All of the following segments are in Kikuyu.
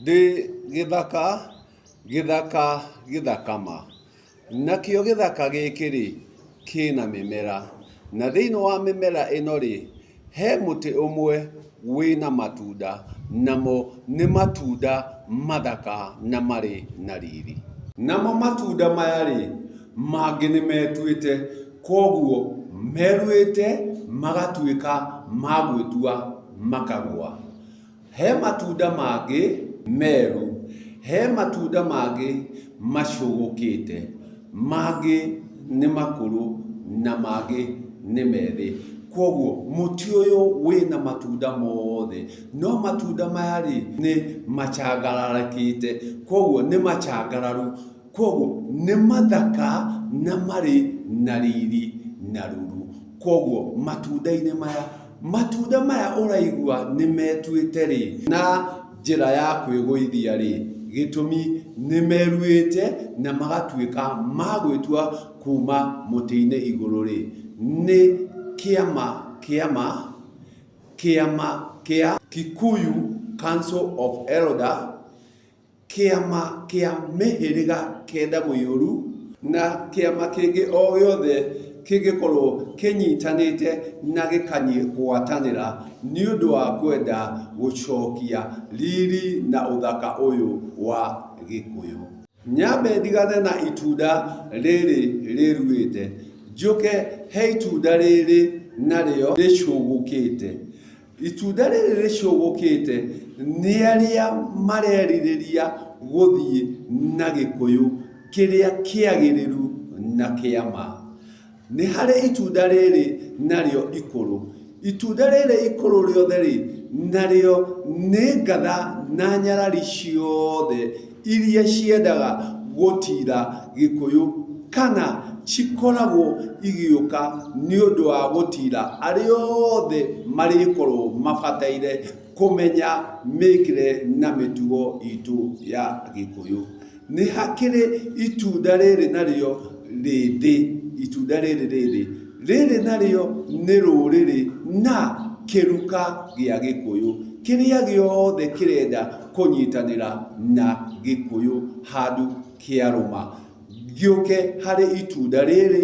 Ndĩ gĩthaka, gĩthaka gĩthakama. Nakĩo gĩthaka gĩkĩ-rĩ, kĩna mĩmera. Na thĩinĩ wa mĩmera ĩno-rĩ, he mũtĩ ũmwe wĩna matunda, namo nĩ matunda mathaka na marĩ na riri. Namo matunda maya-rĩ, mangĩ nĩ metuĩte, kwoguo meruĩte magatuĩka ma gwĩtua makagwa. He matunda mangĩ meru, he matunda mangĩ macũgũkĩte, mangĩ nĩ makũrũ na mangĩ nĩ methĩ. Kwoguo mũtĩ ũyũ wĩna matunda mothe, no matunda maya rĩ, nĩ macangararĩkĩte, kwoguo nĩ macangararu. Kwoguo nĩ mathaka na marĩ na riri na ruru. Kwoguo matunda-inĩ maya, matunda maya ũraigua nĩ metuĩte rĩ, na njĩra ya kwĩgũithia rĩ, gĩtũmi nĩ meruĩte na magatuĩka ma gwĩtua kuma mũtĩ-inĩ igũrũ rĩ, nĩ kĩama kĩama, kĩama kĩa Kikuyu Council of Elder, Kĩama kĩa mĩhĩrĩga kenda mũiyũru, na kĩama kĩngĩ o gĩothe kĩngĩkorwo kĩnyitanĩte na gĩkagwatanĩra nĩ ũndũ wa kwenda gũcokia riri na ũthaka ũyũ wa Gĩkũyũ. Nyambe ndigane na itunda rĩrĩ rĩruĩte, njũke he itunda rĩrĩ narĩo rĩcũgũkĩte. Itunda rĩrĩ rĩcũgũkĩte nĩ arĩa marerirĩria gũthiĩ na Gĩkũyũ kĩrĩa kĩagĩrĩru na kĩa ma. Nĩ harĩ itunda rĩrĩ narĩo ikũrũ. Itunda rĩrĩ ikũrũ rĩothe rĩ, narĩo nĩ ngatha na nyarari ciothe iria ciendaga gũtira Gĩkũyũ kana cikoragwo igĩũka nĩ ũndũ wa gũtira arĩa othe marĩkorwo mabataire kũmenya mĩkĩre na mĩtugo itũ ya Gĩkũyũ. Nĩ hakĩrĩ itunda rĩrĩ narĩo rĩthĩ, itunda rĩrĩ rĩthĩ, rĩrĩ narĩo nĩ rũrĩrĩ na kĩruka gĩa Gĩkũyũ, kĩrĩa gĩothe kĩrenda kũnyitanĩra na Gĩkũyũ handũ kĩarũma. Ngĩũke harĩ itunda rĩrĩ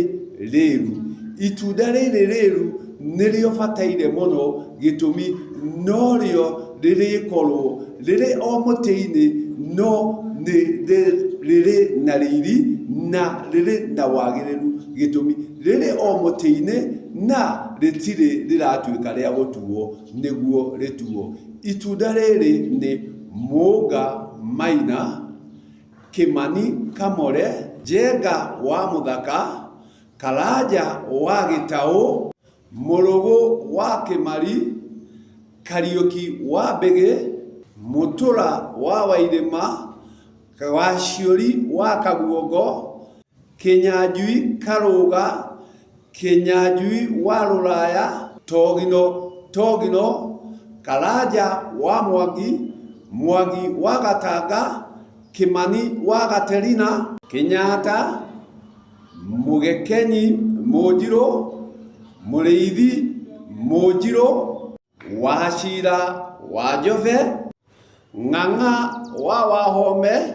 rĩru. Itunda rĩrĩ rĩru nĩrĩo bataire mũno gĩtũmi norĩo rĩrĩkorwo rĩrĩ o mũtĩ-inĩ no nĩ rĩrĩ na riri na rĩrĩ na wagĩrĩru gĩtũmi rĩrĩ o mũtĩ-inĩ na rĩtirĩ rĩratuĩka rĩa gũtuo nĩguo rĩtuo. Itunda rĩrĩ nĩ Mũnga Maina, Kĩmani Kamore, Njenga wa Mũthaka, Karanja wa Gĩtaũ, Mũrũgũ wa Kĩmari, Kariũki wa Mbĩgĩ, Mũtũra wa Wairĩma, Waciũri wa Kaguongo, Kĩnyanjui Karũga, Kĩnyanjui wa Rũraya, Togino Togino, Karanja wa Mwangi, Mwangi wa Gatanga, Kĩmani wa Gaterina, Kĩnyata, Mũgekenyi Mũnjirũ, Mũrĩithi Mũnjirũ, Wacira wa Njobe, Ng'ang'a wa Wahome,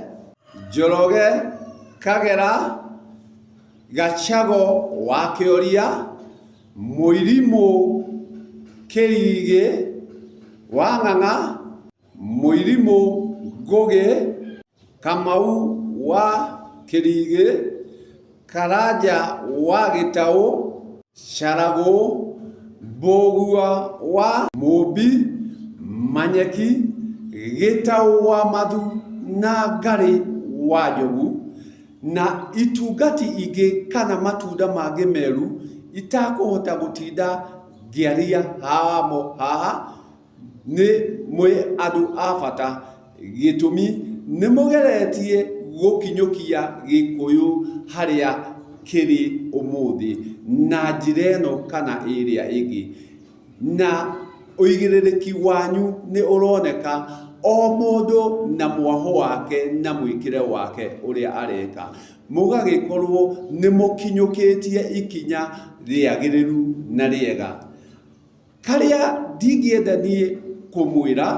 Njoroge Kagera, Gachago wa Kĩoria, Mũirimũ Kĩrigĩ wa Ng'ang'a, Mũirimũ Ngũgĩ, Kamau wa Kĩrigĩ, Karanja wa Gĩtaũ, Caragũ, Mbũgua wa Mũmbi, Manyeki, Gĩtaũ wa Mathu na Ngarĩ wa Njogu, na itungati ingĩ kana matunda mangĩ meru itakũhota gũtinda ngĩaria hamo haha. Nĩ mwĩ andũ a bata. Gĩtũmi nĩ mũgeretie gũkinyũkia Gĩkũyũ harĩa kĩrĩ ũmũthĩ na njĩra ĩno kana ĩrĩa ĩngĩ. Na ũigĩrĩrĩki wanyu nĩ ũroneka o mũndũ na mwahũ wake na mwĩkĩre wake ũrĩa areka. Mũgagĩkorwo nĩ mũkinyũkĩtie ikinya rĩagĩrĩru na rĩega. Karĩa ndingĩenda niĩ kũmwĩra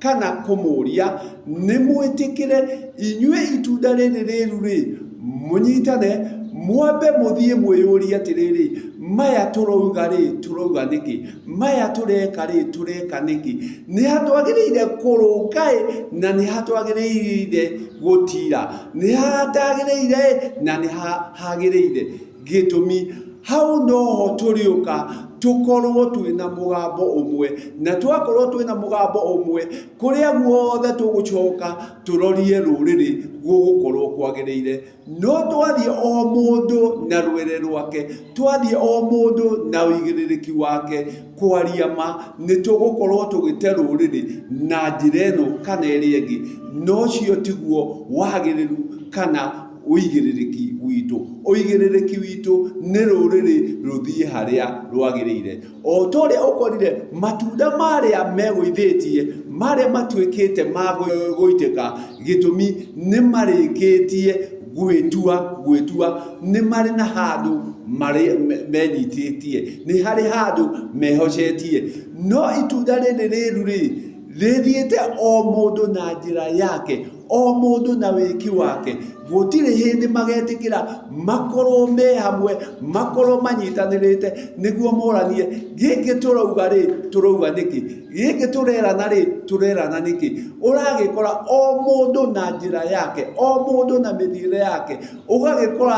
kana kũmũria, nĩ mwĩtĩkĩre inyuĩ itunda rĩrĩ rĩru rĩ, mũnyitane, mwambe mũthiĩ mwĩyũrie atĩrĩrĩ, maya tũrauga rĩ, tũrauga nĩkĩ? Maya tũreka rĩ, tũreka nĩkĩ? Nĩ ha twagĩrĩire kũrũnga ĩ, na nĩ ha twagĩrĩire gũtira? Nĩ ha hatagĩrĩire ĩ, na nĩ ha hagĩrĩire? Gĩtũmi, hau noho tũrĩũka tũkorwo twĩna mũgambo ũmwe, na twakorwo twĩna mũgambo ũmwe, kũrĩa guothe tũgũcoka tũrorie rũrĩrĩ gũgũkorwo kwagĩrĩire. No twathiĩ o mũndũ na rwere rwake, twathiĩ o mũndũ na ũigĩrĩrĩki wake, kwaria ma, nĩ tũgũkorwo tũgĩte rũrĩrĩ na njĩra ĩno kana ĩrĩa ĩngĩ. Na ũcio tiguo wagĩrĩru kana ũigĩrĩrĩki witũ. Ũigĩrĩrĩki witũ nĩ rũrĩrĩ rũthiĩ harĩa rwagĩrĩire. O ta ũrĩa ũkorire matunda marĩa megũithĩtie, marĩa matuĩkĩte ma gũitĩka, gĩtũmi nĩ marĩkĩtie gwĩtua, gwĩtua nĩ marĩ na handũ marĩ menyitĩtie, nĩ harĩ handũ mehocetie. No itunda rĩrĩ rĩru rĩ, rĩthiĩte o mũndũ na njĩra yake, o mũndũ na wĩki wake. Gũtirĩ hĩndĩ magetĩkĩra makorwo me hamwe, makorwo manyitanĩrĩte nĩguo moranie gĩkĩ tũrauga rĩ, tũrauga nĩkĩ? Gĩkĩ tũrerana rĩ, tũrerana nĩkĩ? Ũragĩkora o mũndũ na njĩra yake, o mũndũ na mĩthiĩre yake. Ũgagĩkora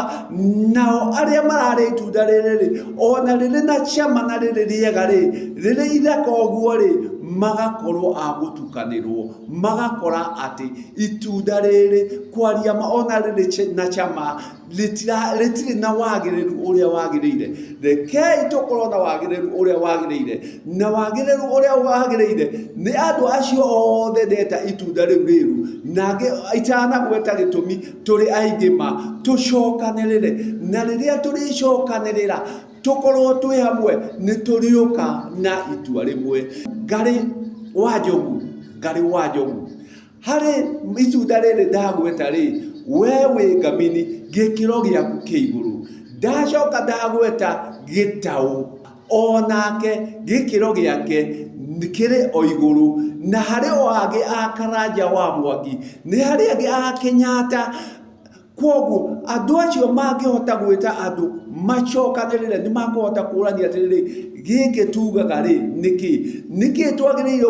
nao arĩa mararĩa itunda rĩrĩ rĩ, ona rĩrĩ na cama na rĩrĩ rĩega rĩ, rĩrĩ ithaka ũguo rĩ, magakorwo a gũtukanĩrwo. Magakora atĩ itunda rĩrĩ kwaria ma ona rĩrĩ na cama rĩtirĩ na wagĩrĩru ũrĩa wagĩrĩire. Rekei tũkorwo na wagĩrĩru ũrĩa wagĩrĩire, na wagĩrĩru ũrĩa wagĩrĩire nĩ andũ acio othe ndeta itunda rĩu rĩru, na angĩ itanagweta gĩtũmi tũrĩ aingĩ ma, tũcokanĩrĩre, na rĩrĩa tũrĩcokanĩrĩra tũkorwo twĩ hamwe nĩ tũrĩũka na itua rĩmwe. Ngarĩ wa Njogu, Ngarĩ wa Njogu, harĩ itunda rĩrĩ ndagweta rĩ, we wĩ ngamini gĩkĩro gĩaku kĩ igũrũ. Ndacoka ndagweta gĩtaũ, onake gĩkĩro gĩake kĩrĩ o igũrũ. Na harĩ o angĩ a Karanja wa Mwangi, nĩ harĩ angĩ a Kenyatta. Kwoguo andũ acio mangĩhota gwĩta andũ macokanĩrĩre nĩ makũhota kũrania atĩrĩrĩ, gĩkĩ tugaga rĩ nĩkĩ? Nĩkĩ twagĩrĩirwo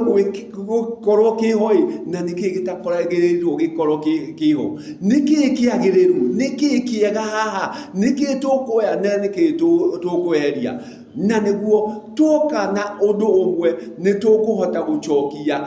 gũkorwo kĩho ĩ na nĩkĩ gĩtakoragĩrĩirwo gĩkorwo kĩho? Nĩkĩ kĩagĩrĩru? Nĩkĩ kĩega haha? Nĩkĩ tũkuoya na nĩkĩ tũkweheria? Na nĩguo tuoka na ũndũ ũmwe nĩ tũkũhota gũcokia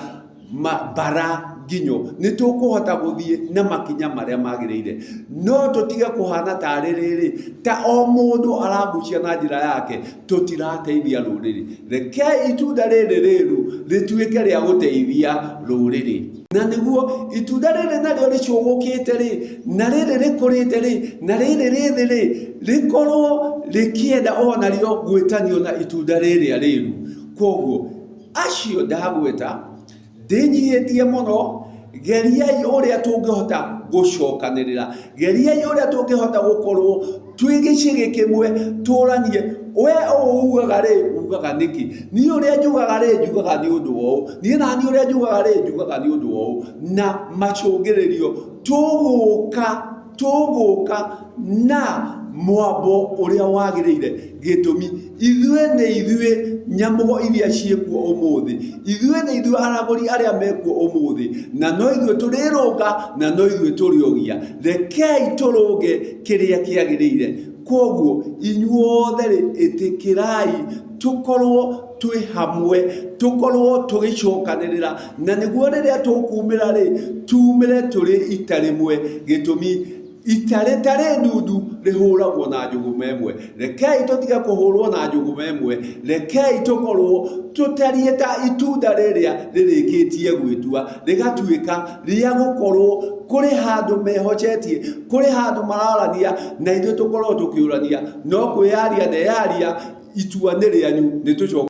mbara nginyo, nĩ tũkũhota gũthiĩ na makinya marĩa magĩrĩire. No tũtige kũhana tarĩ rĩrĩ, ta o mũndũ aragucia na njĩra yake, tũtirateithia rũrĩrĩ. Rekei itunda rĩrĩ rĩru rĩtuĩke rĩa gũteithia rũrĩrĩ. Na nĩguo itunda rĩrĩ narĩo rĩcũgũkĩte rĩ, na rĩrĩ rĩkũrĩte rĩ, na rĩrĩ rĩthĩ rĩ, rĩkorwo rĩkĩenda onarĩo gwĩtanio na itunda rĩrĩa rĩru. Kwoguo acio ndagweta, ndĩnyihĩtie mũno, geriai ũrĩa tũngĩhota gũcokanĩrĩra, geriai ũrĩa tũngĩhota gũkorwo twĩ gĩcĩgĩ kĩmwe, tũranie, we ũũ ugaga rĩ, ugaga nĩkĩ? Niĩ ũrĩa njugaga rĩ, njugaga nĩ ũndũ wa ũũ, niĩ naniĩ ũrĩa njugaga rĩ, njugaga nĩ ũndũ wa ũũ, na macũngĩrĩrio tũgũka tũgũka na mwambo ũrĩa wagĩrĩire. Gĩtũmi, ithuĩ nĩ ithuĩ nyamũgo iria ciĩkuo ũmũthĩ, ithuĩ nĩ ithuĩ aragũri arĩa mekuo ũmũthĩ, na no ithuĩ tũrĩrũnga na no ithuĩ tũrĩogia. Rekei tũrũnge kĩrĩa kĩagĩrĩire. Kwoguo inyuothe rĩ, ĩtĩkĩrai tũkorwo twĩ hamwe, tũkorwo tũgĩcokanĩrĩra, na nĩguo rĩrĩa tũkumĩra rĩ, tumĩre tũrĩ ita rĩmwe. Gĩtũmi, ita rĩtarĩ ndundu rĩhũragwo na njũgũma ĩmwe. Rekei tũtige kũhũrwo na njũgũma ĩmwe, rekei tũkorwo tũtariĩ ta itunda rĩrĩa rĩrĩkĩtie gwĩtua, rĩgatuĩka rĩa gũkorwo kũrĩ handũ mehocetie, kũrĩ handũ mararania, na ithuĩ tũkorwo tũkĩũrania, no kwĩyaria ndeyaria, itua nĩ rĩanyu, nĩ tũcoke.